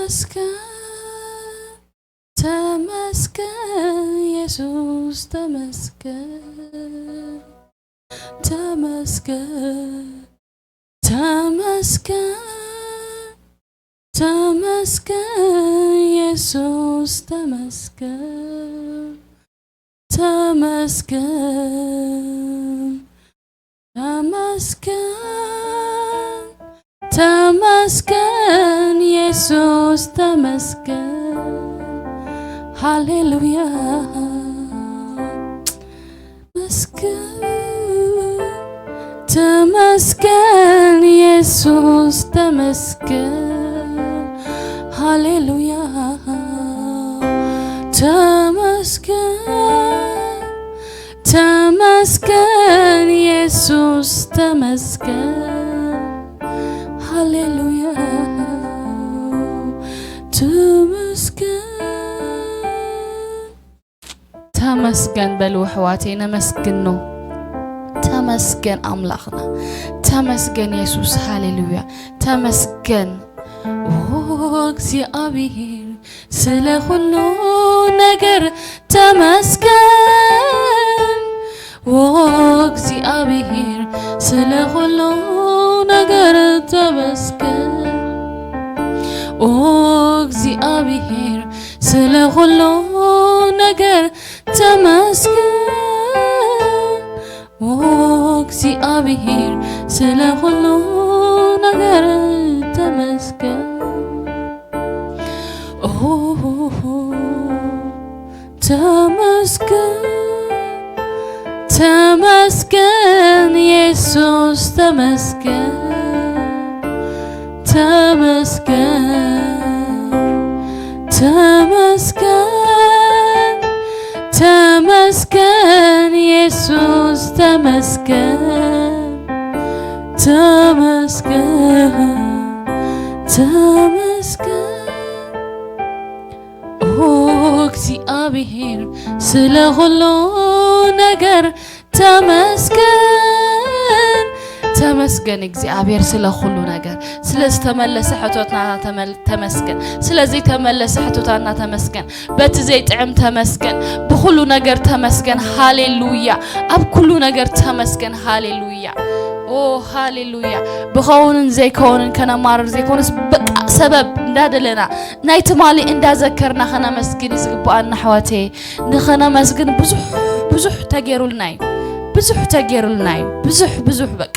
ተመስገን፣ ተመስገን የሱስ፣ ተመስገን፣ ተመስገን፣ ተመስገን፣ ተመስገን የሱስ፣ ተመስገን፣ ተመስገን፣ ተመስገን፣ ተመስገን የሱስ፣ ተመስገን። ሃሌሉያ። መስገን፣ ተመስገን የሱስ፣ ተመስገን። ሃሌሉያ። ተመስገን፣ ተመስገን የሱስ፣ ተመስገን። ሃሌሉያ። ተመስገን። ተመስገን በሉ ኣሕዋተይ፣ ነመስግኖ። ተመስገን ኣምላኽና፣ ተመስገን የሱስ፣ ሃሌሉያ፣ ተመስገን። ኦ እግዚኣብሔር፣ ስለ ኩሉ ነገር ተመስገን። ኦ እግዚኣብሔር፣ ስለ ኩሉ ነገር ተመስገን። ኦ እግዚኣብሔር፣ ስለ ኩሉ ነገር ተመስገን። ኦ እግዚኣብሔር፣ ስለ ኩሉ ነገር ተመስገን። ኦ ተመስገን፣ ተመስገን የሱስ፣ ተመስገን፣ ተመስገን፣ ተመስገን፣ ተመስገን የሱስ፣ ተመስገን፣ ተመስገን፣ ተመስገን። ኦ እግዚኣብሔር፣ ስለ ኩሉ ነገር ተመስገን። ተመስገን እግዚኣብሔር፣ ስለ ኩሉ ነገር፣ ስለ ዝተመለሰ ሕቶትና ተመል-፣ ተመስገን። ስለ ዘይተመለሰ ሕቶታትና ተመስገን። በቲ ዘይጥዕም ተመስገን። ብኩሉ ነገር ተመስገን። ሃሌሉያ። ኣብ ኩሉ ነገር ተመስገን። ሃሌሉያ። ኦ ሃሌሉያ። ብኸውንን ዘይከውንን ከነማርር ዘይኮነስ፣ በቃ ሰበብ እንዳደለና ናይ ትማሊ እንዳዘከርና ከነመስግን እዩ ዝግባኣና ኣሕዋተይ። ንኸነመስግን ብዙሕ ብዙሕ ተገይሩልና እዩ። ብዙሕ ተገይሩልና እዩ። ብዙሕ ብዙሕ በቃ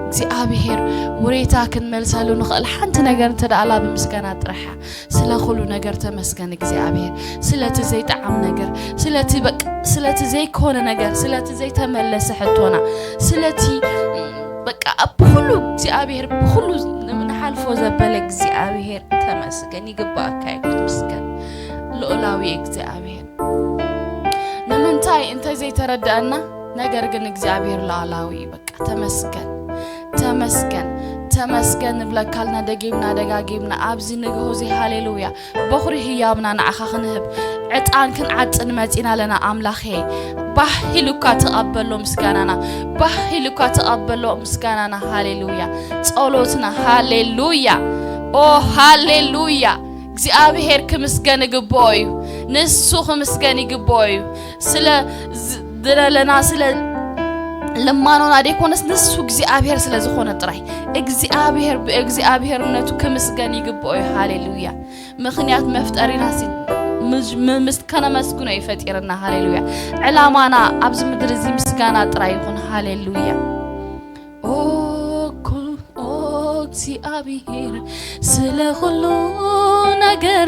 እግዚኣብሔር ውሬታ ክንመልሰሉ ንኽእል ሓንቲ ነገር እንተ ደኣ ኣላ ብምስጋና ጥራሕ እያ። ስለ ኩሉ ነገር ተመስገን እግዚኣብሔር። ስለቲ ዘይጠዓም ነገር፣ ስለቲ በቃ ስለቲ ዘይኮነ ነገር፣ ስለቲ ዘይተመለሰ ሕቶና፣ ስለቲ በቃ ኣብ ኩሉ እግዚኣብሔር ብኩሉ ንሓልፎ ዘበለ እግዚኣብሔር ተመስገን። ይግባኣካ እዩ ክትምስገን ልኡላዊ እግዚኣብሔር። ንምንታይ እንተ ዘይተረዳእና፣ ነገር ግን እግዚኣብሔር ልኣላዊ እዩ። በቃ ተመስገን፣ ተመስገን፣ ተመስገን ንብለካልና ደጊምና ደጋጊምና ኣብዚ ንግሆ እዚ። ሃሌሉያ። በኹሪ ህያብና ንዓኻ ክንህብ ዕጣን ክንዓጥን መጺና ኣለና። ኣምላኸ ባህ ኢሉካ ተቐበሎ ምስጋናና፣ ባህ ኢሉካ ተቐበሎ ምስጋናና። ሃሌሉያ። ጸሎትና። ሃሌሉያ። ኦ ሃሌሉያ። እግዚኣብሔር ክምስገን ይግብኦ እዩ። ንሱ ክምስገን ይግብኦ እዩ። ስለ ዝ-፣ ዝደለና፣ ስለ ልማኖና ደይኮነስ ንሱ እግዚኣብሔር ስለ ዝኾነ ጥራይ እግዚኣብሔር ብእግዚኣብሔርነቱ ክምስገን ይግብኦ እዩ። ሃሌሉያ። ምኽንያት መፍጠሪና ሲ-፣ ምዝ-፣ ም-፣ ምስ ከነመስግኖ እዩ ፈጢርና። ሃሌሉያ። ዕላማና ኣብዚ ምድሪ እዚ ምስጋና ጥራይ ይኹን። ሃሌሉያ። ኦ ኩ-፣ ኦ እግዚኣብሔር ስለ ኩሉ ነገር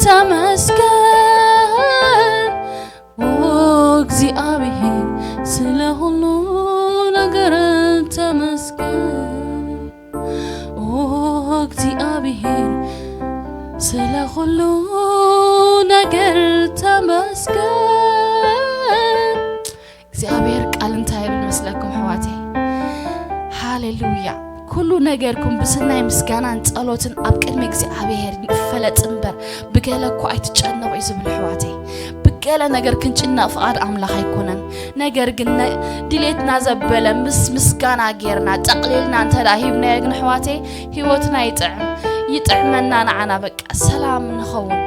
ተመስገን። ኦ እግዚኣብሔር ስለ ኩሉ ነገር ተመስገን። ኦ እግዚኣብሔር ስለ ኩሉ ነገር ተመስገን። እግዚኣብሔር ቃል እንታይ ይብል መስለኩም ኣሕዋተይ? ሃሌሉያ። ኩሉ ነገርኩም ብስናይ ምስጋናን ጸሎትን ኣብ ቅድሚ እግዚኣብሔር ይፈለጥ እምበር ብገለ እኮ ኣይትጨነቑ እዩ ዝብል ኣሕዋተይ። ብገለ ነገር ክንጭነቕ ፍቓድ ኣምላኽ ኣይኮነን። ነገር ግን ነ-፣ ድሌትና ዘበለ ምስ ምስጋና ጌርና ጠቕሊልና እንተ ደኣ ሂብናዮ ግን ኣሕዋተይ ህይወትና ይጥዕም። ይጥዕመና፣ ንዓና በቃ ሰላም ንኸውን።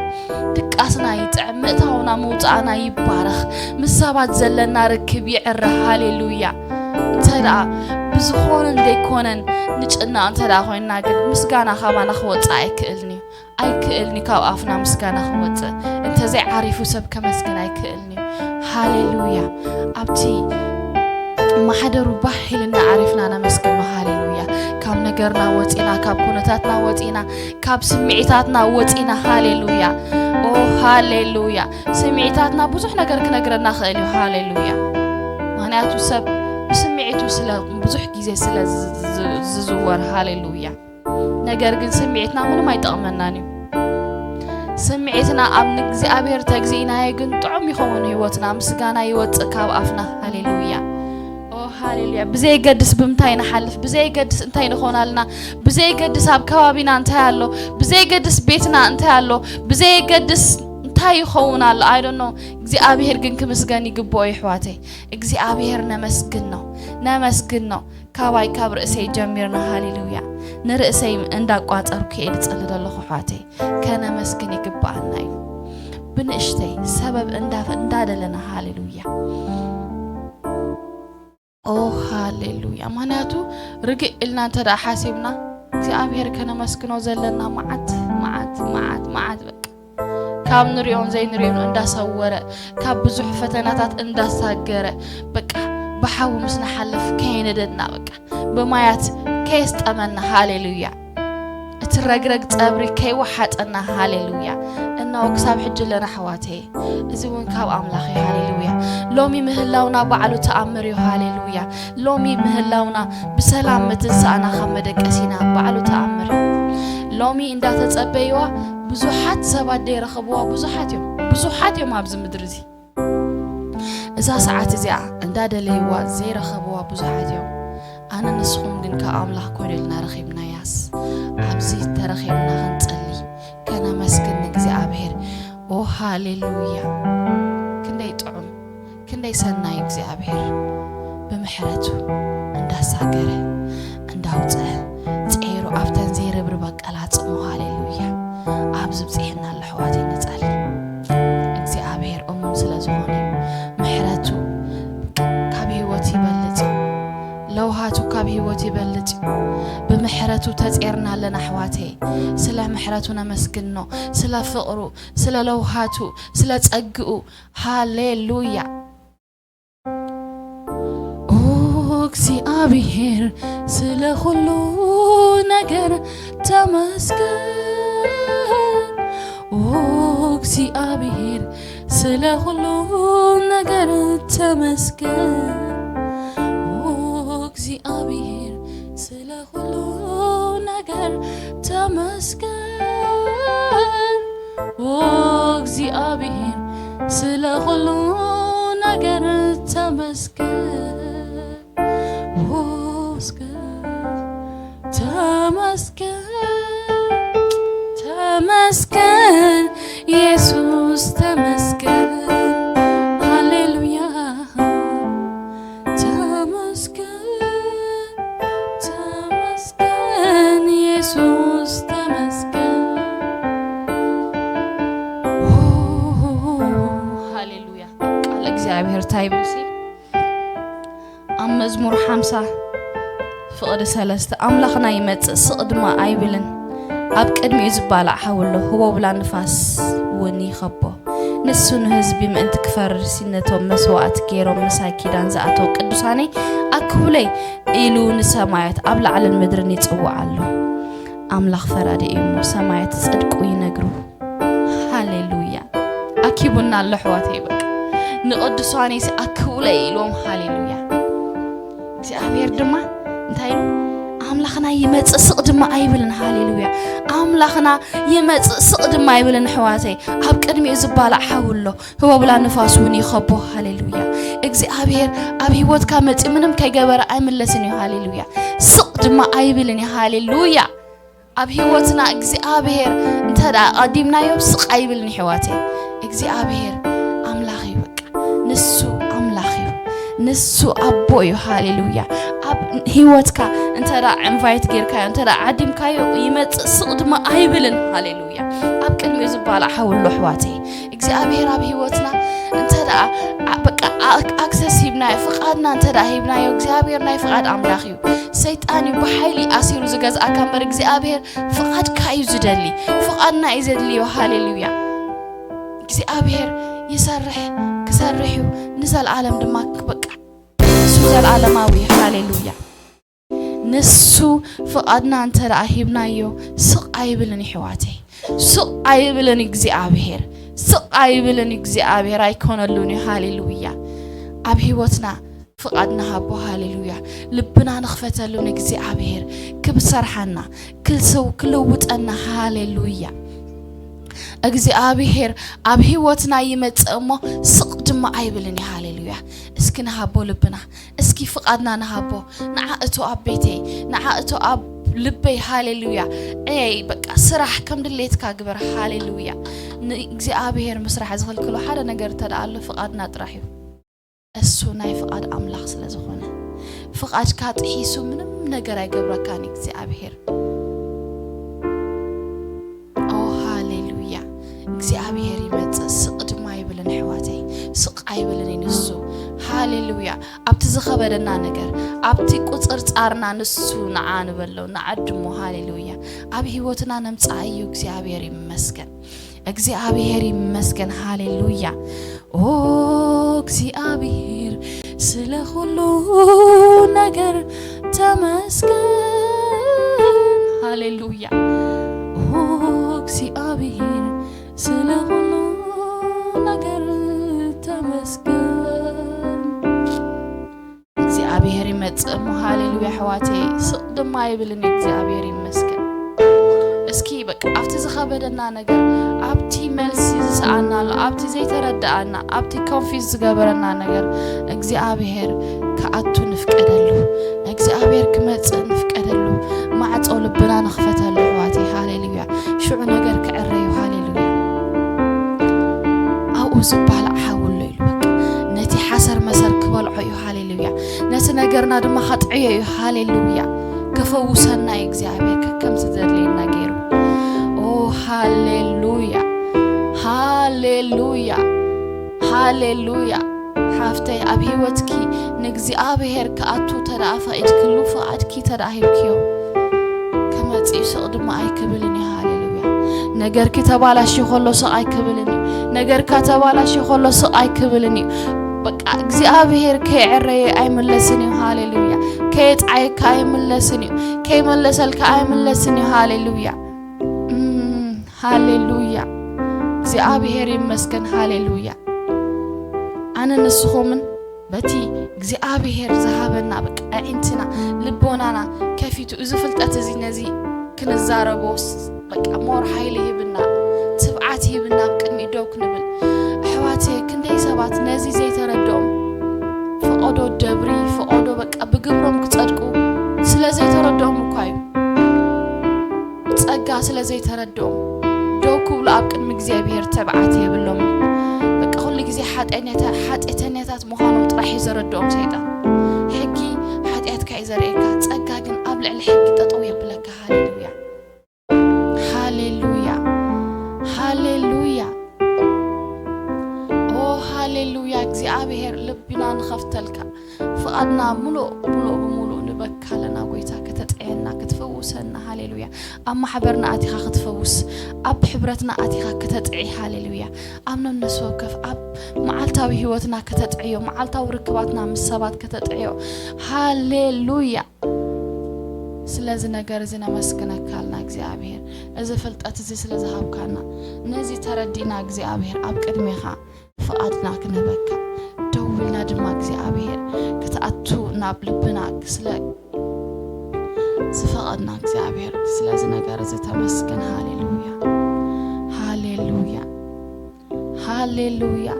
ድቃስና ይጥዕም፣ ምእታውና ምውፃእና ይባረኽ፣ ምስ ሰባት ዘለና ርክብ ይዕረ። ሃሌሉያ። እንተ ደኣ ብዝኾነን ዘይኮነን ንጭነቕ እንተ ደኣ ኮይንና ግን ምስጋና ካባና ክወፅእ ኣይክእልን እዩ። ኣይክእልን እዩ ካብ ኣፍና ምስጋና ክወፅእ። እንተዘይዓሪፉ ሰብ ከመስግን ኣይክእልን እዩ። ሃሌሉያ። ኣብቲ ማሕደሩ ባህ ኢልና ዓሪፍና ነመስግኖ። ሃሌሉያ። ካብ ነገርና ወፂና፣ ካብ ኩነታትና ወፂና፣ ካብ ስምዒታትና ወፂና። ሃሌሉያ። ኦ ሃሌሉያ። ስምዒታትና ብዙሕ ነገር ክነግረና ክእል እዩ። ሃሌሉያ። ምክንያቱ ሰብ ብስምዒቱ ስለ ብዙሕ ግዜ ስለ ዝ- ዝ- ዝዝወር። ሃሌሉያ። ነገር ግን ስምዒትና ምንም ኣይጠቕመናን እዩ። ስምዒትና ኣብ ንእግዚኣብሔር ተግዚእናዮ ግን ጥዑም ይኸውን ህይወትና፣ ምስጋና ይወፅእ ካብ ኣፍና። ሃሌሉያ። ኦ ሃሌሉያ። ብዘይገድስ ብምንታይ ንሓልፍ፣ ብዘይገድስ እንታይ ንኾን ኣለና፣ ብዘይገድስ ኣብ ከባቢና እንታይ ኣሎ፣ ብዘይገድስ ቤትና እንታይ ኣሎ፣ ብዘይገድስ እንታይ ይኸውን ኣሎ፣ I don't know። እግዚኣብሔር ግን ክምስገን ይግብኦ ይሕዋተይ። እግዚኣብሔር ነመስግን ነው፣ ነመስግን ነው። ካባይ ካብ ርእሰይ ጀሚርና ሃሌሉያ ንርእሰይ እንዳቋጸርኩ እየ ዝጸሊ ዘለኹ ኣሕዋተይ። ከነመስግን ይግብኣና እዩ። ብንእሽተይ ሰበብ እንዳ- እንዳደለና ሃሌሉያ። ኦ ሃሌሉያ። ምክንያቱ ርግእ ኢልና እንተ ደኣ ሓሲብና እግዚኣብሔር ከነመስግኖ ዘለና መዓት መዓት መዓት መዓት በቃ ካብ ንሪኦን ዘይንሪኦን እንዳሰወረ ካብ ብዙሕ ፈተናታት እንዳሳገረ በቃ ብሓዊ ምስ ንሓልፍ ከየነደድና በቃ ብማያት ከየስጠመና ሃሌሉያ እቲ ረግረግ ጸብሪ ከይወሓጠና ሃሌሉያ እናው ክሳብ ሕጂ ኣለና ኣሕዋተይ። እዚ እውን ካብ ኣምላኽ እዩ። ሃሌሉያ። ሎሚ ምህላውና ባዕሉ ተኣምር እዩ። ሃሌሉያ። ሎሚ ምህላውና ብሰላም ምትንሳእና ካብ መደቀሲና ባዕሉ ተኣምር እዩ። ሎሚ እንዳተጸበይዋ ብዙሓት ሰባት ዘይረኸብዋ ብዙሓት እዮም። ብዙሓት እዮም ኣብዚ ምድሪ እዚ። እዛ ሰዓት እዚኣ እንዳደለይዋ ዘይረኸብዋ ብዙሓት እዮም። ኣነ ንስኹም ግን ካብ ኣምላኽ ኮደልና ረኺብናያስ ኣብዚ ተረኺብና ክንጸሊ ከነመስግን ንእግዚኣብሔር። ኦ ሃሌሉያ። ክንደይ ጥዑም ክንደይ ሰናይ እግዚኣብሔር ብምሕረቱ እንዳሳገረ እንዳውፅአ ፀይሩ ኣብተን ዘይርብርባ ቀላፅሞ ሃሌሉያ ኣብዚ ብፅሒና ኣሎ ኣሕዋተይ ንፀሊ እግዚኣብሔር እሙን ስለ ዝኾነ እዩ ምሕረቱ ካብ ህይወት ይበልፅ ለውሃቱ ካብ ህይወት ይበልፅ እዩ ብምሕረቱ ተፀርና ኣለና ኣሕዋተይ ስለ ምሕረቱ ነመስግኖ ስለ ፍቕሩ ስለ ለውሃቱ ስለ ጸግኡ ሃሌሉያ ኦ እግዚኣብሔር ስለ ኩሉ ነገር ተመስገን ኦ እግዚኣብሔር ስለ ኩሉ ነገር ተመስገን ኦ እግዚኣብሔር ስለ ኩሉ ነገር ተመስገን ኦ እግዚኣብሔር ስለ ኩሉ ነገር ተመስገን ተመስገን ተመስገን ተመስገን ኢየሱስ ተመስገን ሃሌሉያ ተመስገን ተመስገን ኢየሱስ ተመስገን ሃሌሉያ ቃል እግዚኣብሔር እንታይ ይብል ሲ ኣብ መዝሙር ሓምሳ ፍቕዲ ሰለስተ ኣምላኽና ይመጽእ ስቕ ድማ ኣይብልን ኣብ ቅድሚኡ ዝባላዕ ሓዊ ኣሎ ህቦብላ ንፋስ እውን ይኸቦ ንሱ ንህዝቢ ምእንቲ ክፈርድ ሲ ነቶም መስዋእቲ ገይሮም ምሳይ ኪዳን ዝኣተው ቅዱሳነይ ኣክቡለይ ኢሉ ንሰማያት ኣብ ላዕልን ምድርን ይጽውዕ ኣሎ ኣምላኽ ፈራዲ እዩ እሞ ሰማያት ጽድቁ ይነግሩ ሃሌሉያ ኣኪቡና ኣሎ ኣሕዋተይ በቃ ንቅዱሳነይሲ ኣክቡለይ ኢልዎም ሃሌሉያ እግዚኣብሔር ድማ እንታይ ኢሉ ኣምላኽና ይመጽእ ስቕ ድማ ኣይብልን ሃሌሉያ ኣምላኽና ይመጽእ ስቕ ድማ ኣይብልን ኣሕዋተይ ኣብ ቅድሚኡ ዝባላዕ ሓዊ ኣሎ ህቦብላ ንፋስ እውን ይኸቦ ሃሌሉያ እግዚኣብሔር ኣብ ህይወትካ መጺኡ ምንም ከይገበረ ኣይምለስን እዩ ሃሌሉያ ስቕ ድማ ኣይብልን እዩ ሃሌሉያ ኣብ ህይወትና እግዚኣብሔር እንተ ደኣ ቀዲምናዮ ስቕ ኣይብልን ኣሕዋተይ እግዚኣብሔር ኣምላኽ እዩ በቃ ንሱ ኣምላኽ እዩ ንሱ ኣቦ እዩ ሃሌሉያ ኣብ ህይወትካ እንተ ደኣ ኢንቫይት ጌርካዮ፣ እንተ ደኣ ዓዲምካዮ፣ ይመጽእ፣ ስቕ ድማ ኣይብልን። ሃሌሉያ። ኣብ ቅድሚኡ ዝባላዕ ሓው ኣሎ፣ ኣሕዋተይ። እግዚኣብሔር ኣብ ህይወትና እንተ ደኣ፣ ኣ-፣ በቃ፣ ኣ-፣ ኣክሰስ ሂብናዮ፣ ፍቓድና እንተ ደኣ ሂብናዮ፣ እግዚኣብሔር ናይ ፍቓድ ኣምላኽ እዩ። ሰይጣን እዩ ብሓይሊ ኣሲሩ ዝገዝኣካ እምበር፣ እግዚኣብሔር ፍቓድካ እዩ ዝደሊ። ፍቓድና እዩ ዘድልዮ። ሃሌሉያ። እግዚኣብሔር ይሰርሕ፣ ክሰርሕ እዩ፣ ንዘለኣለም ድማ፣ በቃ፣ እሱ ዘለኣለማዊ እዩ። ሃሌሉያ። ንሱ ፍቓድና እንተ ደኣ ሂብናዮ፣ ስቕ ኣይብልን፣ የሕዋተይ። ስቕ ኣይብልን እግዚኣብሔር። ስቕ ኣይብልን እግዚኣብሔር፣ ኣይኮነሉን እዩ። ሃሌሉያ። ኣብ ህይወትና ፍቓድ ንሃቦ። ሃሌሉያ። ልብና ንኽፈተሉ ንእግዚኣብሔር ክሰርሓና፣ ክልስው-፣ ክልውጠና። ሃሌሉያ። እግዚኣብሔር ኣብ ህይወትና ይመጽእ እሞ ስቕ ድማ ኣይብልን እዩ። ሃሌሉያ። እስኪ ንሃቦ ልብና፣ እስኪ ፍቓድና ንሃቦ። ንዓ እቶ ኣብ ቤተይ፣ ንዓ እቶ ኣብ ልበይ። ሃሌሉያ። ዕየይ፣ በቃ፣ ስራሕ ከም ድሌትካ ግበር። ሃሌሉያ። ንእግዚኣብሔር ምስራሕ ዝኽልክሎ ሓደ ነገር እንተ ደኣ ኣሎ፣ ፍቓድና ጥራሕ እዩ። እሱ ናይ ፍቓድ ኣምላኽ ስለ ዝኾነ፣ ፍቓድካ ጥሒሱ ምንም ነገር ኣይገብረካን እግዚኣብሔር። ኦ፣ ሃሌሉያ። እግዚኣብሔር ይመጽእ፣ ስቕ ድማ ኣይብልን፣ ኣሕዋተይ። ስቕ ኣይብልን እዩ ንሱ። ሃሌሉያ። ኣብቲ ዝኸበደና ነገር፣ ኣብቲ ቁጽርጻርና ንሱ ንዓ ንበሎ፣ ንዓድሞ። ሃሌሉያ። ኣብ ህይወትና ነምጽኣዮ። እግዚኣብሔር ይመስገን። እግዚኣብሔር ይመስገን። ሃሌሉያ። ኦ፣ እግዚኣብሔር፣ ስለ ኩሉ ነገር ተመስገን። ሃሌሉያ። ኦ፣ እግዚኣብሔር፣ ስለ ኩሉ ነገር ተመስገን። እግዚኣብሔር ይመጽእ እሞ፣ ሃሌሉያ፣ ኣሕዋተይ፣ ስቕ ድማ ኣይብልን እዩ። እግዚኣብሔር ይመስገን። እስኪ በቃ፣ ኣብቲ ዝኸበደና ነገር፣ ኣብቲ መልሲ ዝሰኣና ኣሎ፣ ኣብቲ ዘይተረድኣና፣ ኣብቲ ኮንፊዝ ዝገበረና ነገር፣ እግዚኣብሔር ክኣቱ ንፍቀደሉ፣ እግዚኣብሔር ክመጽእ ንፍቀደሉ፣ ማዕጾ ልብና ንኽፈተሉ፣ ኣሕዋተይ፣ ሃሌሉያ። ሽዑ ነገር ክዕረ እዩ፣ ሃሌሉያ። ኣብኡ ዝባላዕ ሓዊ ኣሎ ኢሉ፣ በቃ፣ ነቲ ሓሰር መሰር ክበልዖ እዩ፣ ሃሌሉያ። ነቲ ነገርና ድማ ከጥዕዮ እዩ። ሃሌሉያ። ክፈውሰና እዩ እግዚኣብሔር፣ ከከም ዝደድልየና ገይሩ። ኦ፣ ሃሌሉያ፣ ሃሌሉያ፣ ሃሌሉያ። ሓፍተይ፣ ኣብ ህይወትኪ ንእግዚኣብሔር ክኣቱ ተደኣ ፈቒድክሉ፣ ፍቓድኪ ተደኣ ሂብክዮ፣ ክመጽእ እዩ፣ ስቕ ድማ ኣይክብልን እዩ። ሃሌሉያ። ነገርኪ ተባላሽዩ ከሎ ስቕ ኣይክብልን እዩ። ነገርካ ተባላሽዩ ከሎ ስቕ ኣይክብልን እዩ። በቃ እግዚኣብሔር ከየዕረየ ኣይምለስን እዩ። ሃሌሉያ። ከየጥዓየካ ኣይምለስን እዩ። ከይመለሰልካ ኣይምለስን እዩ። ሃሌሉያ። እም፣ ሃሌሉያ። እግዚኣብሔር ይመስገን። ሃሌሉያ። ኣነ ንስኹምን በቲ እግዚኣብሔር ዝሃበና፣ በቃ፣ ኣዒንትና፣ ልቦናና ከፊቱ፣ እዚ ፍልጠት እዚ ነዚ ክንዛረቦ ስ-፣ በቃ፣ ሞር ሓይሊ ይህብና፣ ትብዓት ይህብና፣ ኣብ ቅድሚኡ ደው ክንብል። ኣሕዋተይ፣ ክንደይ ሰባት ነዚ ዘይተረድኦም፣ ፈቐዶ ደብሪ፣ ፈቐዶ፣ በቃ፣ ብግብሮም ክጸድቁ ስለ ዘይተረድኦም እኳ እዩ። ጸጋ ስለ ዘይተረድኦም፣ ደው ክብሉ ኣብ ቅድሚ እግዚኣብሔር ትብዓት የብሎምን። በቃ፣ ኩሉ ግዜ ሓጢአተኛ-፣ ሓጢአተኛታት ምዃኖም ጥራሕ እዩ ዘረድኦም ሰይጣን። ሕጊ ሓጢአትካ እዩ ዘርእየካ፣ ጸጋ ግን ኣብ ልዕሊ ሕጊ ጠጠው የብለካ። ሃሌሉያ፣ ሃሌሉያ፣ ሃሌሉያ። ኦ፣ ሃሌሉያ። እግዚኣብሔር ልብና ንኸፍተልካ፣ ፍቓድና ምሉእ፣ ምሉእ ብምሉእ ንበካ ኣለና፣ ጎይታ፣ ከተጥዕየና፣ ክትፈውሰና። ሃሌሉያ። ኣብ ማሕበርና ኣቲኻ ክትፈውስ፣ ኣብ ሕብረትና ኣቲኻ ከተጥዒ። ሃሌሉያ። ኣብ ነብነፍሲ ወከፍ፣ ኣብ መዓልታዊ ህይወትና ከተጥዕዮ፣ መዓልታዊ ርክባትና ምስ ሰባት ከተጥዕዮ። ሃሌሉያ። ስለዚ ነገር እዚ ነመስግነካ ኣልና እግዚኣብሔር፣ እዚ ፍልጠት እዚ ስለ ዝሃብካና። ነዚ ተረዲእና እግዚኣብሔር ኣብ ቅድሜኻ ፍቓድና ክንህበካ፣ ደው ኢልና ድማ እግዚኣብሔር ክትኣቱ ናብ ልብና ስለ ዝፈቐድና እግዚኣብሔር፣ ስለዚ ነገር እዚ ተመስገን። ሃሌሉያ፣ ሃሌሉያ፣ ሃሌሉያ።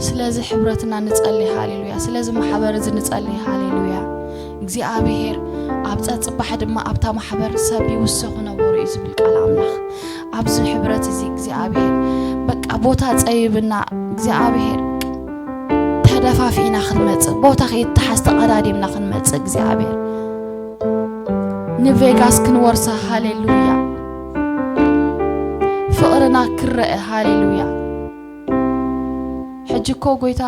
ስለዚ ሕብረትና ንጸሊ። ሃሌሉያ። ስለዚ ማሕበር እዚ ንጸሊ። ሃሌሉያ። እግዚኣብሔር ኣብ ጸጽባሕ ድማ ኣብታ ማሕበር ሰብ ይውሰኹ ነበሩ እዩ ዝብል ቃል ኣምላኽ። ኣብዚ ሕብረት እዚ እግዚኣብሔር በቃ ቦታ ጸይብና፣ እግዚኣብሔር ተደፋፊእና ክንመጽእ፣ ቦታ ከይተሓዝ ተቐዳዲምና ክንመጽእ እግዚኣብሔር ንቬጋስ ክንወርሳ። ሃሌሉያ። ፍቕርና ክረአ። ሃሌሉያ። ሕጂ እኮ ጎይታ፣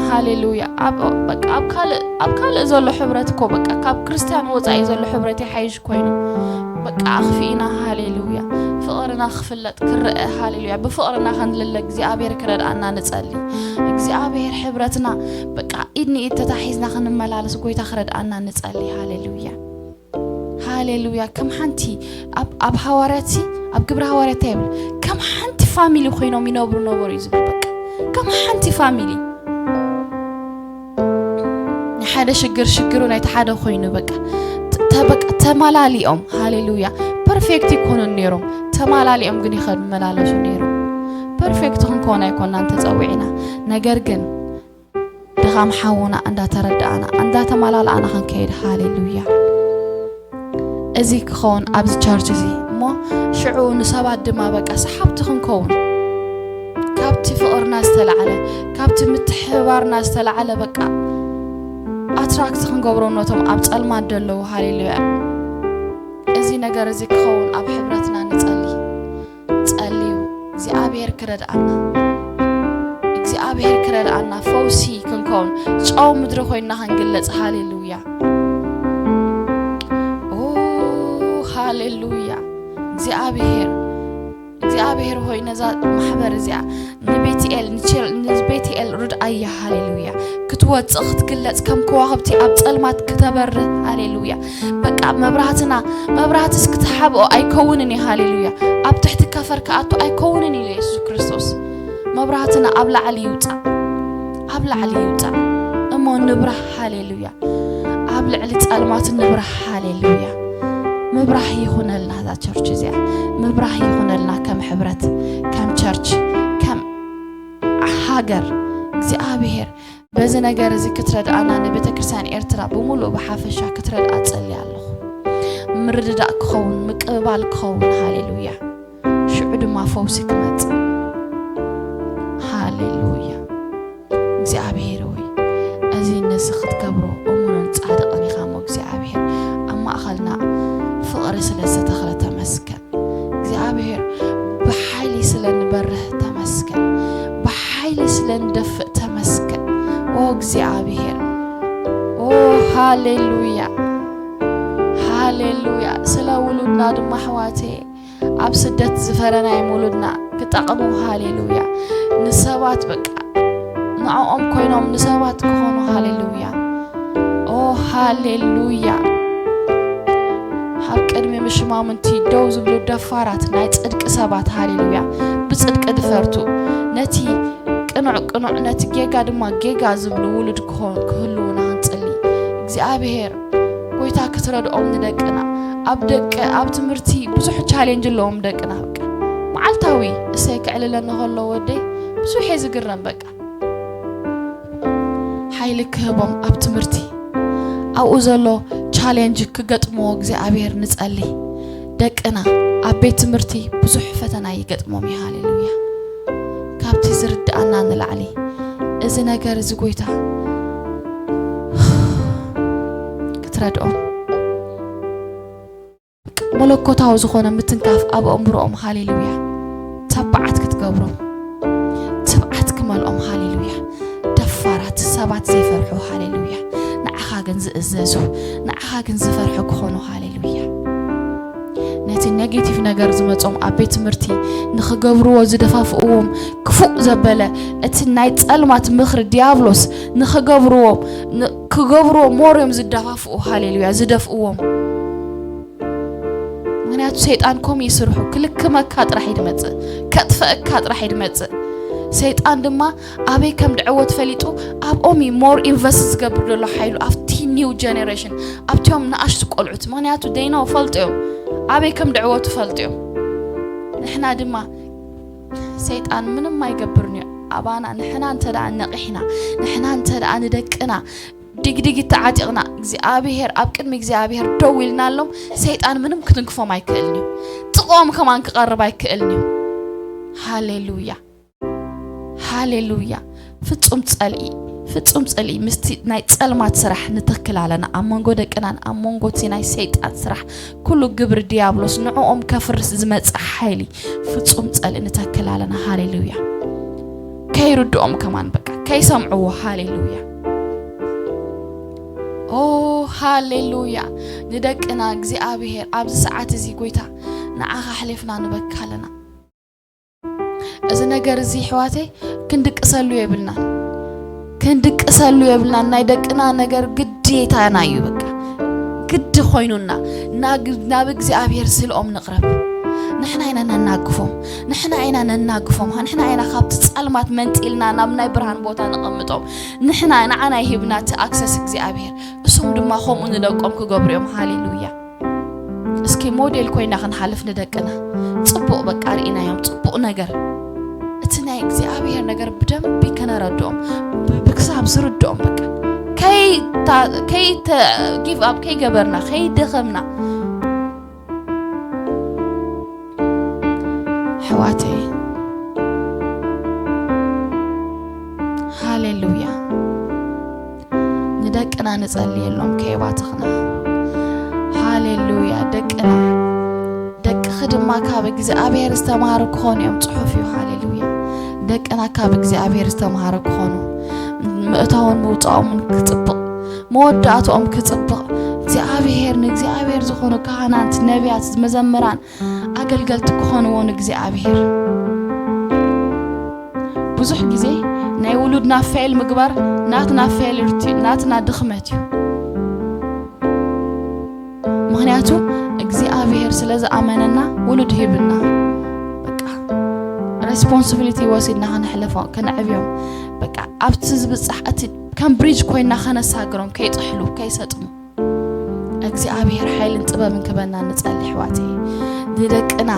ሃሌሉያ፣ ኣብ፣ በቃ ኣብ ካልእ፣ ኣብ ካልእ ዘሎ ሕብረት እኮ፣ በቃ ካብ ክርስትያን ወጻኢ ዘሎ ሕብረት ይሓይሽ ኮይኑ፣ በቃ ኣኽፊእና። ሃሌሉያ። ፍቕርና ክፍለጥ፣ ክረአ። ሃሌሉያ። ብፍቕርና ክንልለ እግዚኣብሔር ክረድኣና ንጸሊ። እግዚኣብሔር ሕብረትና በቃ ኢድ ንኢድ ተታሒዝና ክንመላለስ ጎይታ ክረድኣና ንጸሊ። ሃሌሉያ። ሃሌሉያ። ከም ሓንቲ ኣብ፣ ኣብ ሃዋርያት ሲ፣ ኣብ ግብረ ሃዋርያት እንታይ ይብል? ከም ሓንቲ ፋሚሊ ኮይኖም ይነብሩ ነበሩ እዩ ዝብል። በቃ ከም ሓንቲ ፋሚሊ። ናይ ሓደ ሽግር ሽግሩ ናይቲ ሓደ ኮይኑ በቃ ተ-፣ በቃ ተመላሊኦም። ሃሌሉያ። ፐርፌክት ይኮኑን ነይሮም፣ ተመላሊኦም ግን ይመላለሱ ነይሮም። ፐርፌክት ክንከውን ኣይኮናን ተጸዊዕና፣ ነገር ግን ድኻም ሓውና እንዳተረዳእና እንዳተመላላእና ክንከይድ። ሃሌሉያ። እዚ ክኸውን ኣብዚ ቸርች እዚ እሞ ሽዑ ንሰባት ድማ በቃ ሰሓብቲ ክንከውን፣ ካብቲ ፍቕርና ዝተላዕለ፣ ካብቲ ምትሕብባርና ዝተላዕለ በቃ ኣትራክት ክንገብሮም ነቶም ኣብ ጸልማት ዘለዉ። ሃሌሉያ። እዚ ነገር እዚ ክኸውን ኣብ ሕብረትና ንጸሊ። ጸልዩ። እግዚኣብሔር ክረድኣና፣ እግዚኣብሔር ክረድኣና፣ ፈውሲ ክንከውን፣ ጨው ምድሪ ኮይንና ክንግለጽ። ሃሌሉያ። ኦ፣ ሃሌሉያ። እግዚኣብሔር፣ እግዚኣብሔር ሆይ ነዛ ማሕበር እዚኣ ንቤትኤል፣ ንቸር-፣ ንቤትኤል ርድኣያ። ሃሌሉያ። ክትወጽእ ክትግለጽ ከም ከዋኽብቲ ኣብ ጸልማት ክተበርህ። ሃሌሉያ። በቃ መብራህትና፣ መብራህትስ ክትሓብኦ ኣይከውንን እዩ። ሃሌሉያ። ኣብ ትሕቲ ከፈር ክኣቱ ኣይከውንን ኢሉ የሱስ ክርስቶስ። መብራህትና ኣብ ላዕሊ ይውጻእ፣ ኣብ ላዕሊ ይውጻእ እሞ ንብራህ። ሃሌሉያ። ኣብ ልዕሊ ጸልማት ንብራህ። ሃሌሉያ። ምብራህ ይኹነልና እዛ ቸርች እዚኣ፣ ምብራህ ይኹነልና ከም ሕብረት፣ ከም ቸርች፣ ከም ሃገር። እግዚኣብሔር በዚ ነገር እዚ ክትረድኣና፣ ንቤተ ክርስቲያን ኤርትራ ብምሉእ ብሓፈሻ ክትረድኣ ጸልየ ኣለኹ። ምርድዳእ ክኸውን፣ ምቅብባል ክኸውን። ሃሌሉያ። ሽዑ ድማ ፈውሲ ክመጽእ። ሃሌሉያ። እግዚኣብሔር ወይ፣ እዚ ነዚ ክትገብሮ እሙንን ጻድቕን ኢኻ እሞ እግዚኣብሔር፣ ኣብ ማእኸልና ፍቕሪ ስለ ዝተተኽለ ተመስገን። እግዚኣብሔር፣ ብሓይሊ ስለ ንበርህ ተመስገን። ብሓይሊ ስለ ንደፍእ ተመስገን። ኦ እግዚኣብሔር፣ ኦ ሃሌሉያ፣ ሃሌሉያ። ስለ ውሉድና ድማ ኣሕዋተየ፣ ኣብ ስደት ዝፈረናዮም ውሉድና ክጠቕሙ። ሃሌሉያ። ንሰባት በቃ ንዕኦም ኮይኖም ንሰባት ክኾኑ። ሃሌሉያ። ኦ ሃሌሉያ። ኣብ ቅድሚ ምሽማሙንቲ ደው ዝብሉ ደፋራት ናይ ጽድቂ ሰባት። ሃሌሉያ። ብጽድቂ ድፈርቱ። ነቲ ቅኑዕ ቅኑዕ፣ ነቲ ጌጋ ድማ ጌጋ ዝብሉ ውሉድ ክኾ-፣ ክህልዉና ክንጽሊ። እግዚኣብሔር ጎይታ ክትረድኦም ንደቅና። ኣብ ደቂ፣ ኣብ ትምህርቲ ብዙሕ ቻሌንጅ ኣለዎም ደቅና። በቃ መዓልታዊ እሰይ ክዕልለኒ ከሎ ወደይ ብዙሕ እየ ዝግረም። በቃ ሓይሊ ክህቦም ኣብ ትምህርቲ፣ ኣብኡ ዘሎ ቻሌንጅ ክገጥምዎ እግዚኣብሔር ንጸሊ። ደቅና ኣብ ቤት ትምህርቲ ብዙሕ ፈተና ይገጥሞም እዩ። ሃሌሉያ። ካብቲ ዝርድኣና ንላዕሊ እዚ ነገር እዚ ጎይታ ክትረድኦም፣ መለኮታዊ ዝኾነ ምትንካፍ ኣብ ኣእምሮኦም። ሃሌሉያ። ተባዓት ክትገብሮም፣ ትብዓት ክመልኦም። ሃሌሉያ። ደፋራት ሰባት ዘይፈርሑ። ሃሌሉያ። ንዓኻ ግን ዝእዘዙ፣ ንዓኻ ግን ዝፈርሑ ክኾኑ። ሃሌሉያ። ነቲ ኔጌቲቭ ነገር ዝመጾም ኣብ ቤት ትምህርቲ ንኽገብርዎ ዝደፋፍእዎም ክፉእ ዘበለ እቲ ናይ ጸልማት ምኽሪ ዲያብሎስ ንኽገብርዎም፣ ን-፣ ክገብርዎ ሞር እዮም ዝደፋፍኡ። ሃሌሉያ። ዝደፍእዎም። ምኽንያቱ ሰይጣን ከምኡ እዩ ስርሑ። ክልክመካ ጥራሕ እዩ ድመጽእ፣ ከጥፈአካ ጥራሕ እዩ ድመጽእ። ሰይጣን ድማ ኣበይ ከም ድዕወት ፈሊጡ ኣብኦም እዩ ሞር ኢንቨስት ዝገብር ዘሎ ሓይሉ፣ ኣብቲ ኒው ጀነሬሽን፣ ኣብቲኦም ንኣሽቱ ቆልዑት። ምኽንያቱ ደይኖ ፈልጡ እዮም፣ ኣበይ ከም ድዕወቱ ፈልጡ እዮም። ንሕና ድማ ሰይጣን ምንም ኣይገብርን እዩ ኣባና። ንሕና እንተ ደኣ ነቒሕና፣ ንሕና እንተ ደኣ ንደቅና ዲግዲግ ተዓጢቕና እግዚኣብሔር፣ ኣብ ቅድሚ እግዚኣብሔር ደው ኢልናሎም፣ ሰይጣን ምንም ክትንክፎም ኣይክእልን እዩ። ጥቕኦም ከማን ክቐርብ ኣይክእልን እዩ። ሃሌሉያ፣ ሃሌሉያ። ፍጹም ጸልኢ፣ ፍጹም ጽልኢ ምስቲ ናይ ጸልማት ስራሕ ንተክል ኣለና። ኣብ መንጎ ደቅናን ኣብ መንጎ እቲ ናይ ሰይጣን ስራሕ፣ ኩሉ ግብሪ ዲያብሎስ ንዕኦም ከፍርስ ዝመጽእ ሓይሊ ፍጹም ጽልኢ ንተክል ኣለና። ሃሌሉያ። ከይርድኦም ከማን በቃ ከይሰምዕዎ። ሃሌሉያ። ኦ ሃሌሉያ። ንደቅና እግዚኣብሔር ኣብዚ ሰዓት እዚ ጎይታ ንዓኻ ኣሕሊፍና ንበካ ኣለና። እዚ ነገር እዚ ኣሕዋተይ ክንድቅሰሉ የብልናን። ክንድቅሰሉ የብልናን። ናይ ደቅና ነገር ግዴታና እዩ። በቃ ግዲ ኮይኑና ናብ እግዚኣብሔር ስልኦም ንቕረብ። ንሕና ኢና ነናግፎም፣ ንሕና ኢና ነናግፎም፣ ንሕና ኢና ካብቲ ጸልማት መንጢልና ናብ ናይ ብርሃን ቦታ ነቐምጦም። ንሕና ንዓና ይሂብና እቲ ኣክሰስ እግዚኣብሔር፣ እሶም ድማ ከምኡ ንደቆም ክገብሩ እዮም። ሃሌሉያ። እስኪ ሞዴል ኮይና ክንሓልፍ ንደቅና። ጽቡቕ በቃ ርኢናዮም፣ ጽቡቕ ነገር። እቲ ናይ እግዚኣብሔር ነገር ብደንቢ ከነረድኦም፣ ብ-፣ ብክሳብ ዝርድኦም በቃ። ከይታ-፣ ከይተ-፣ ጊቭ ኣፕ ከይገበርና፣ ከይደኸምና። ኣሕዋተይ፣ ሃሌሉያ። ንደቅና ንጸልየሎም ከየባተኽና። ሃሌሉያ። ደቅና፣ ደቅኺ ድማ ካብ እግዚኣብሔር ዝተማሃሩ ክኾኑ እዮም፣ ጽሑፍ እዩ። ሃሌሉያ። ደቅና ካብ እግዚኣብሔር ዝተማሃሩ ክኾኑ፣ ምእታውን ምውጻኦምን ክጽብቕ፣ መወዳእትኦም ክጽብቕ፣ እግዚኣብሔር፣ ንእግዚኣብሔር ዝኾኑ ካህናት፣ ነቢያት፣ መዘምራን፣ ኣገልገልቲ ክኾንዎ ንእግዚኣብሔር። ብዙሕ ግዜ ናይ ውሉድና ፌል ምግባር ናትና ፌል እዩ፣ ናትና ድኽመት እዩ። ምኽንያቱ እግዚኣብሔር ስለ ዝኣመነና ውሉድ ሂብና፣ በቃ ሬስፖንሲቢሊቲ ወሲድና ከነሕልፎ፣ ከነዕብዮም፣ በቃ ኣብቲ ዝብጻሕ፣ እቲ ከም ብሪጅ ኮይና ከነሳግሮም፣ ከይጥሕሉ፣ ከይሰጥሙ። እግዚኣብሔር ሓይልን ጥበብን ክበና ንጸሊ፣ ኣሕዋተይ። ንደቅና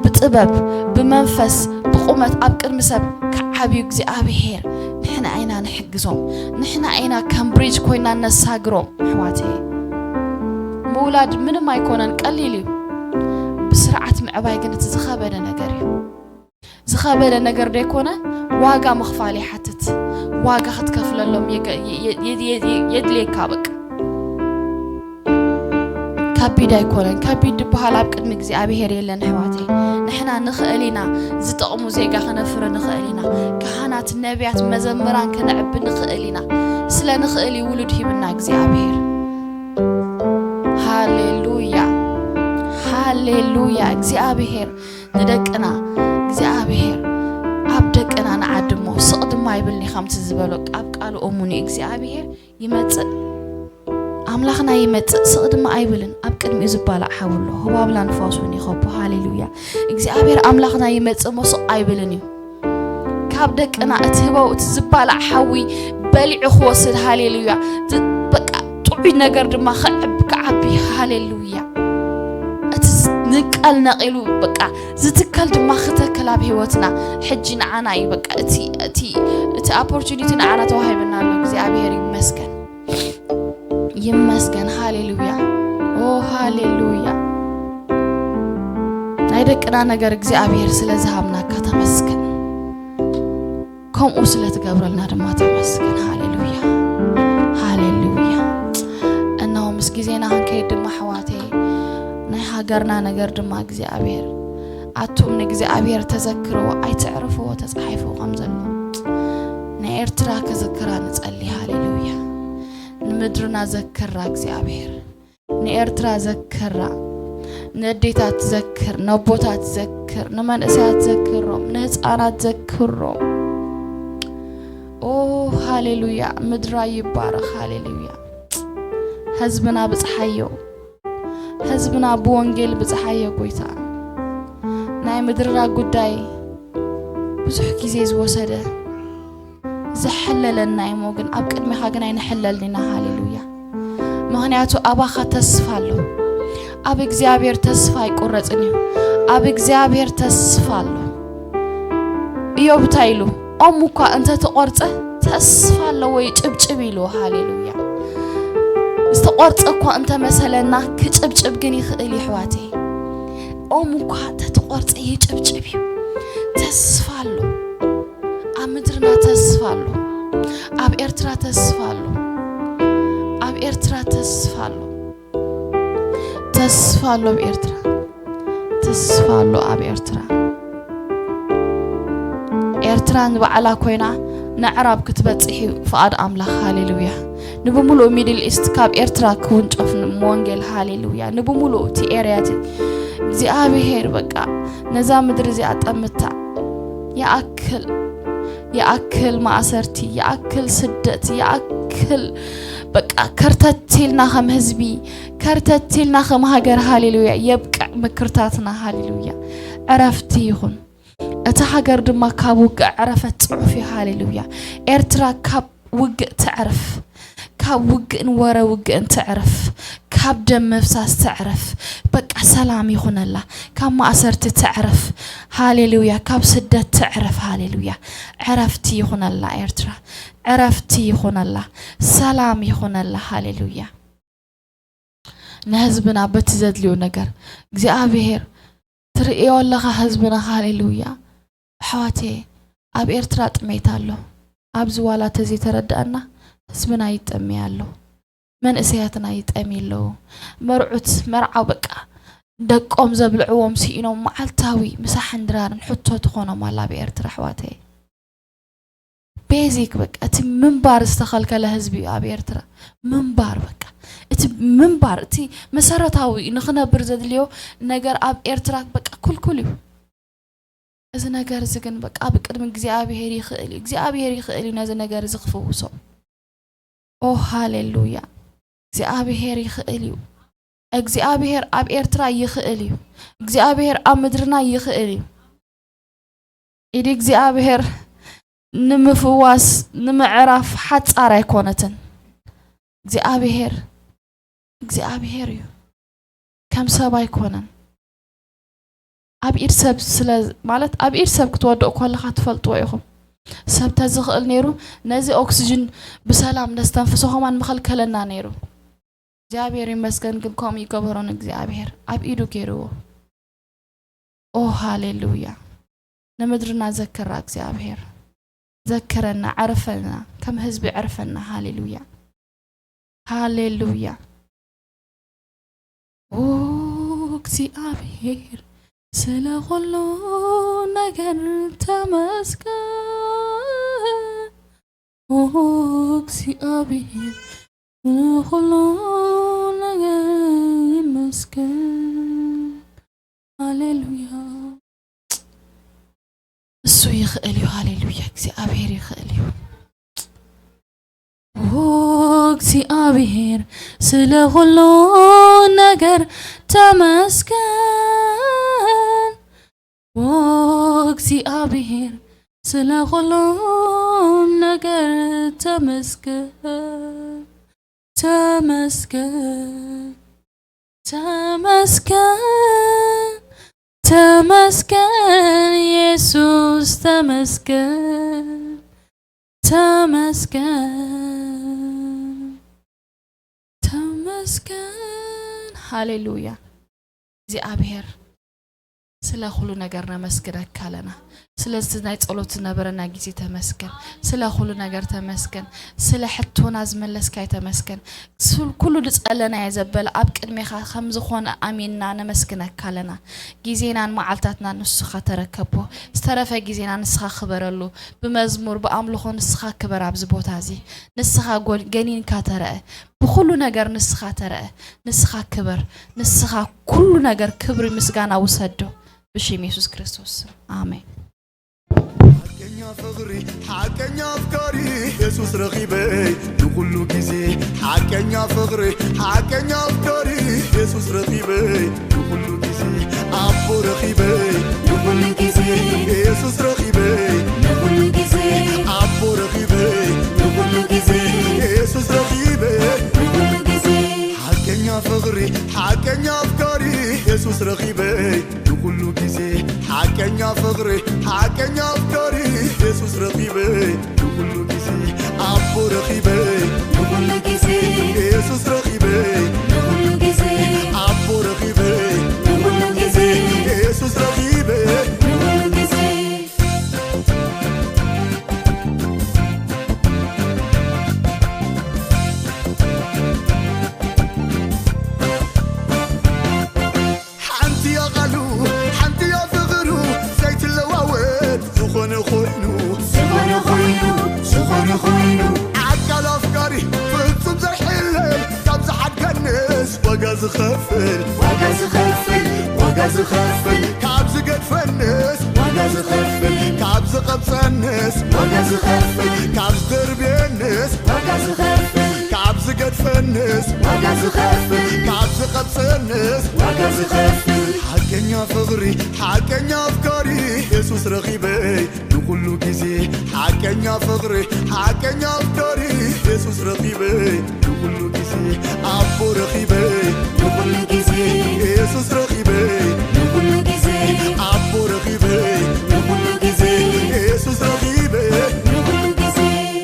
ብጥበብ፣ ብመንፈስ፣ ብቁመት ኣብ ቅድሚ ሰብ ክዓብዩ እግዚኣብሔር ንሕና ኢና ንሕግዞም። ንሕና ኢና ከም ብሪጅ ኮይና ነሳግሮም፣ ኣሕዋተይ። ምውላድ ምንም ኣይኮነን፣ ቀሊል እዩ። ብስርዓት ምዕባይ ግን እቲ ዝኸበደ ነገር እዩ። ዝኸበደ ነገር ደይኮነ፣ ዋጋ ምኽፋል ይሓትት። ዋጋ ክትከፍለሎም የገ-፣ የ-፣ የ-፣ የ-፣ የ-፣ የድልየካ በቃ። ከቢድ ኣይኮነን። ከቢድ ዝበሃል ኣብ ቅድሚ እግዚኣብሔር የለን ኣሕዋተይ። ንሕና ንኽእል ኢና፣ ዝጠቕሙ ዜጋ ከነፍሪ ንኽእል ኢና። ካህናት፣ ነቢያት፣ መዘምራን ከነዕቢ ንኽእል ኢና። ስለ ንኽእል እዩ ውሉድ ሂብና እግዚኣብሔር። ሃሌሉያ፣ ሃሌሉያ። እግዚኣብሔር ንደቅና፣ እግዚኣብሔር ኣብ ደቅና ንዓድሞ፣ ስቕ ድማ ኣይብልኒ፣ ከምቲ ዝበሎ ኣብ ቃሉ እሙን እዩ። እግዚኣብሔር ይመጽእ፣ ኣምላኽና ይመጽእ፣ ስቕ ድማ ኣይብልን። ኣብ ቅድሚኡ ዝባላዕ ሓዊ ኣሎ፣ ህባብላ ንፋስ እውን ይኸቦ። ሃሌሉያ። እግዚኣብሔር ኣምላኽና ይመጽእ እሞ ስቕ ኣይብልን እዩ። ካብ ደቅና እቲ ህበው፣ እቲ ዝባላዕ ሓዊ በሊዑ ክወስድ፣ ሃሌሉያ። ዝ-፣ በቃ ጥዑይ ነገር ድማ ክዕብ-፣ ክዓቢ፣ ሃሌሉያ። እቲ ዝ-፣ ንቀል ነቒሉ፣ በቃ ዝትከል ድማ ክተክል ኣብ ህይወትና። ሕጂ ንዓና እዩ፣ በቃ እቲ፣ እቲ፣ እቲ ኦፖርቹኒቲ ንዓና ተዋሂብና ኣሎ። እግዚኣብሔር ይመስገን። ይመስገን። ሃሌሉያ። ኦ፣ ሃሌሉያ። ናይ ደቅና ነገር እግዚኣብሔር ስለ ዝሃብናካ ተመስገን። ከምኡ ስለ ትገብረልና ድማ ተመስገን። ሃሌሉያ። ሃሌሉያ። እነሆ ምስ ግዜና ክንከይድ ድማ ኣሕዋተይ፣ ናይ ሃገርና ነገር ድማ እግዚኣብሔር፣ ኣቱም ንእግዚኣብሔር ተዘክርዎ ኣይትዕርፍዎ ተጻሒፉ ከም ዘሎ፣ ንኤርትራ ክዝክራ ንጸሊ። ሃሌሉያ። ንምድርና ዘክራ እግዚኣብሔር። ንኤርትራ ዘክራ፣ ንኣዴታት ዘክር፣ ነቦታት ዘክር፣ ንመንእሰያት ዘክሮም፣ ንህፃናት ዘክሮም። ኦ ሃሌሉያ፣ ምድራ ይባረኽ። ሃሌሉያ። ህዝብና ብፅሓዮ፣ ህዝብና ብወንጌል ብፅሓዮ ጎይታ። ናይ ምድርና ጉዳይ ብዙሕ ግዜ ዝወሰደ ዘሐለለና እሞ ግን ኣብ ቅድሜኻ ግን ኣይንሕለልን ኢና። ሃሌሉያ። ምኽንያቱ ኣባኻ ተስፋ ኣሎ። ኣብ እግዚኣብሔር ተስፋ ኣይቁረጽን እዩ። ኣብ እግዚኣብሔር ተስፋ ኣሎ። ኢዮብ እንታይ ኢሉ? ኦም እኳ እንተ ተቖርጸ ተስፋ ኣለዎ ይጭብጭብ ኢሉ። ሃሌሉያ። ዝተቖርጸ እኳ እንተ መሰለና ክጭብጭብ ግን ይኽእል እዩ ኣሕዋተይ። ኦም እኳ እንተ ተቖርጸ ይጭብጭብ እዩ። ተስፋ ኣሎ። ኣብ ምድርና ተስፋ ኣሎ። ኣብ ኤርትራ ተስፋ ኣሎ። ተስፋ ኣሎ ኣብ ኤርትራ። ተስፋ ኣሎ ኣብ ኤርትራ። ኤርትራ ንባዕላ ኮይና ንዕራብ ክትበጽሕ እዩ ፍቓድ ኣምላኽ። ሃሌሉያ። ንብምሉኡ ሚድል ኢስት ካብ ኤርትራ ክውንጨፍ ን-፣ ወንጌል። ሃሌሉያ። ንብምሉኡ እቲ ኤርያ እቲ እግዚኣብሔር በቃ ነዛ ምድሪ እዚኣ ጠምታ። ይኣክል፣ ይኣክል ማእሰርቲ፣ ይኣክል ስደት፣ ይኣክል በቃ ከርተት ኢልና ከም ህዝቢ፣ ከርተት ኢልና ከም ሃገር። ሃሌሉያ። የብቅዕ ምክርታትና። ሃሌሉያ። ዕረፍቲ ይኹን። እታ ሃገር ድማ ካብ ውግእ ዕረፈት ጽሑፍ እዩ። ሃሌሉያ። ኤርትራ ካብ ውግእ ትዕረፍ፣ ካብ ውግእን ወረ ውግእን ትዕረፍ፣ ካብ ደም ምፍሳስ ትዕረፍ። በቃ ሰላም ይኹነላ፣ ካብ ማእሰርቲ ትዕረፍ። ሃሌሉያ። ካብ ስደት ትዕረፍ። ሃሌሉያ። ዕረፍቲ ይኹነላ ኤርትራ፣ ዕረፍቲ ይኹነላ፣ ሰላም ይኹነላ። ሃሌሉያ። ንህዝብና በቲ ዘድልዮ ነገር እግዚኣብሔር ትርእዮ ኣለኻ። ህዝብና፣ ሃሌሉያ። ኣሕዋተየ፣ ኣብ ኤርትራ ጥሜት ኣሎ። ኣብዚ ዋላ ተዘይተረዳእና ህዝብና ይጠሚ ኣሎ። መንእሰያትና ይጠሚ ኣለዉ። መርዑት መርዓው በቃ ደቆም ዘብልዕዎም ስኢኖም መዓልታዊ ምሳሕን ድራርን ሕቶ ትኾኖም ኣላ ኣብ ኤርትራ ኣሕዋተየ። ቤዚክ በቃ እቲ ምንባር ዝተኸልከለ ህዝቢ እዩ ኣብ ኤርትራ። ምንባር በቃ እቲ ምንባር እቲ መሰረታዊ ንኽነብር ዘድልዮ ነገር ኣብ ኤርትራ በቃ ኩልኩል እዩ። እዚ ነገር እዚ ግን በቃ ኣብ ቅድሚ እግዚኣብሔር ይኽእል እዩ። እግዚኣብሔር ይኽእል እዩ ነዚ ነገር እዚ ክፍውሶ። ኦ ሃሌሉያ። እግዚኣብሔር ይኽእል እዩ። እግዚኣብሔር ኣብ ኤርትራ ይኽእል እዩ። እግዚኣብሔር ኣብ ምድርና ይኽእል እዩ። ኢድ እግዚኣብሔር ንምፍዋስ ንምዕራፍ ሓጻር ኣይኮነትን። እግዚኣብሔር እግዚኣብሔር እዩ። ከም ሰብ ኣይኮነን። ኣብ ኢድ ሰብ ስለ ማለት ኣብ ኢድ ሰብ ክትወድቕ ከለኻ ትፈልጥዎ ኢኹም። ሰብ ተዝኽእል ነይሩ ነዚ ኦክስጅን ብሰላም ነስተንፍሶ ከማን ምኸልከለና ነይሩ። እግዚኣብሔር ይመስገን ግን ከምኡ ይገበሮን እግዚኣብሔር ኣብ ኢዱ ገይርዎ። ኦ ሃሌሉያ። ንምድርና ዘክራ እግዚኣብሔር። ዘክረና፣ ዕርፈና፣ ከም ህዝቢ ዕርፈና። ሃሌሉያ። ሃሌሉያ። ኦ እግዚኣብሔር ስለ ኩሉ ነገር ተመስገን። ኦ እግዚኣብሔር ስለ ኩሉ ነገር ይመስገን። ሃሌሉያ። እሱ ይኽእል እዩ። ሃሌሉያ። እግዚኣብሔር ይኽእል እዩ። ኦ እግዚኣብሔር ስለ ኩሉ ነገር ተመስገን። ኦ እግዚኣብሔር ስለ ኩሉ ነገር ተመስገን። ተመስገን። ተመስገን። ተመስገን ኢየሱስ ተመስገን። ተመስገን። ተመስገን። ሃሌሉያ። እግዚኣብሔር ስለ ኩሉ ነገር ነመስግነካ ኣለና። ስለዚ ናይ ጸሎት ዝነበረና ግዜ ተመስገን። ስለ ኩሉ ነገር ተመስገን። ስለ ሕቶና ዝመለስካይ ተመስገን። ስለ ኩሉ ዝጸለናዮ ዘበለ ኣብ ቅድሜኻ ከም ዝኾነ ኣሚንና ነመስግነካ ኣለና። ግዜናን መዓልታትና ንስኻ ተረከቦ። ዝተረፈ ግዜና ንስኻ ክበረሉ። ብመዝሙር ብኣምልኾ ንስኻ ክበር ኣብዚ ቦታ እዚ። ንስኻ ጎን-፣ ገኒንካ ተረአ። ብኹሉ ነገር ንስኻ ተረአ። ንስኻ ክበር። ንስኻ ኩሉ ነገር ክብሪ ምስጋና ውሰዶ። ብሽም የሱስ ክርስቶስ ስም። ኣሜን። ሓቀኛ ፍቕሪ፣ ሓቀኛ ኣፍቃሪ የሱስ ረኺበይ ንኹሉ ግዜ። ሓቀኛ ፍቕሪ፣ ሓቀኛ ኣፍቃሪ የሱስ ረኺበይ ንኹሉ ግዜ። ኣቦ ረኺበይ ንኹሉ ግዜ። የሱስ ረኺበይ ንኹሉ ግዜ። ኣቦ ረኺበይ ንኹሉ ግዜ። የሱስ ረኺበይ ንኹሉ ግዜ። ሓቀኛ ፍቕሪ፣ ሓቀኛ ኣፍቃሪ የሱስ ረኺበይ ንኹሉ ግዜ። ሓቀኛ ፍቕሪ፣ ሓቀኛ ኣፍቃሪ የሱስ ረኺበይ ንኹሉ ግዜ። ኣቦ ረኺበይ ንኹሉ ግዜ። የሱስ ረኺበይ ንኹሉ ግዜ። ኣቦ ረኺበይ ንኹሉ ግዜ። የሱስ ረኺበይ ንኹሉ ግዜ። ዝቐብጸንስ ዋጋ ዝኸፍል፣ ካብ ዝደርብየንስ ዋጋ ዝኸፍል፣ ካብ ዝገድፈንስ ዋጋ ዝኸፍል፣ ካብ ዝቐብጸንስ ዋጋ ዝኸፍል። ሓቀኛ ፍቕሪ፣ ሓቀኛ ኣፍቃሪ የሱስ ረኺበ ንኹሉ ግዜ። ሓቀኛ ፍቕሪ፣ ሓቀኛ ኣፍቃሪ የሱስ ረኺበ ንኹሉ ግዜ። ኣቦ ረኺበ ንኹሉ ግዜ። የሱስ